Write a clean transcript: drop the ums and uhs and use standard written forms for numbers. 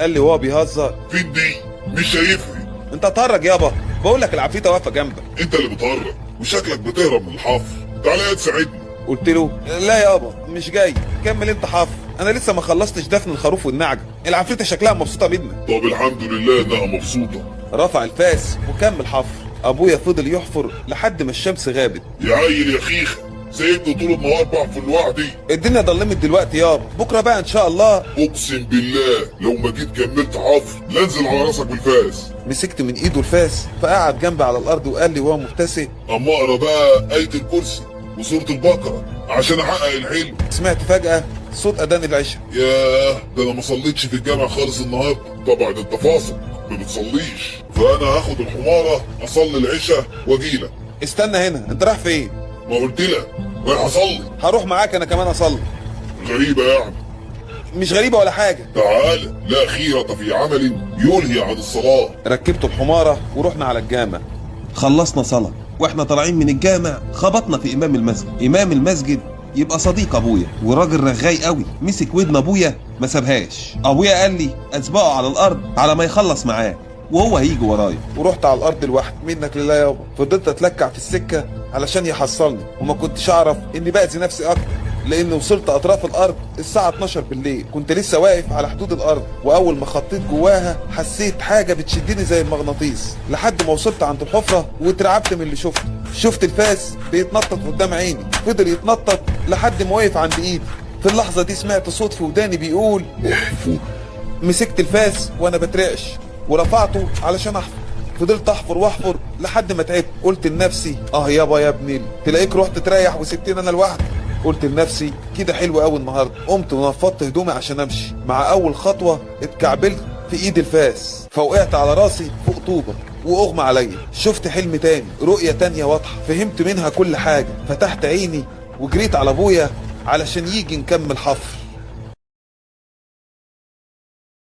قال لي وهو بيهزر: فين دي؟ مش شايفها. انت هتهرج يابا، بقول لك العفريته واقفة جنبك. انت اللي بتهرج وشكلك بتهرب من الحفر. تعالى يا تساعدني. قلت له: لا يابا مش جاي، كمل انت حفر، انا لسه ما خلصتش دفن الخروف والنعجه، العفريته شكلها مبسوطة منك. طب الحمد لله انها مبسوطة. رفع الفاس وكمل حفر. ابويا فضل يحفر لحد ما الشمس غابت. يا عيل يا خيخه، سايبني طول النهار بحفر لوحدي. الدنيا ضلمت دلوقتي يابا، بكره بقى ان شاء الله. اقسم بالله لو ما جيت كملت حفر لانزل على راسك بالفاس. مسكت من ايده الفاس فقعد جنبي على الارض وقال لي وهو مبتسم: اما اقرا بقى آية الكرسي وسورة البقرة عشان احقق الحلم. سمعت فجأة صوت اذان العشاء. ياه، ده انا ما صليتش في الجامع خالص النهارده. طبعا انت فاصل ما بتصليش، فانا هاخد الحماره اصلي العشاء واجيلك. استنى هنا، انت رايح فين؟ ما قلت لك رايح اصلي. هروح معاك انا كمان اصلي. غريبة يعني. مش غريبة ولا حاجة. تعال، لا خيرة في عمل يلهي عن الصلاة. ركبت الحمارة ورحنا على الجامع. خلصنا صلاة واحنا طالعين من الجامع خبطنا في امام المسجد. امام المسجد يبقى صديق ابويا وراجل رغاي قوي، مسك ودن ابويا ما سابهاش. ابويا قال لي اسبقه على الارض على ما يخلص معاه وهو هيجي ورايا. ورحت على الارض لوحدي، منك لله يابا. فضلت اتلكع في السكة علشان يحصلني، وما كنتش اعرف اني باذي نفسي اكتر، لان وصلت اطراف الارض الساعة 12 بالليل. كنت لسه واقف على حدود الارض، واول ما خطيت جواها حسيت حاجة بتشدني زي المغناطيس لحد ما وصلت عند الحفرة واترعبت من اللي شفته. شفت الفاس بيتنطط قدام عيني، فضل يتنطط لحد ما وقف عند ايدي. في اللحظة دي سمعت صوت في وداني بيقول: احفر. مسكت الفاس وانا بترعش ورفعته علشان احفر. فضلت احفر واحفر لحد ما تعبت. قلت لنفسي: اه يابا يا ابني، تلاقيك رحت تريح وسبتني انا لوحدي. قلت لنفسي كده حلو قوي النهارده. قمت ونفضت هدومي عشان امشي. مع اول خطوة اتكعبلت في ايد الفاس، فوقعت على راسي فوق طوبة واغمى عليا. شفت حلم تاني، رؤية تانية واضحة فهمت منها كل حاجة. فتحت عيني وجريت على ابويا علشان يجي نكمل حفر.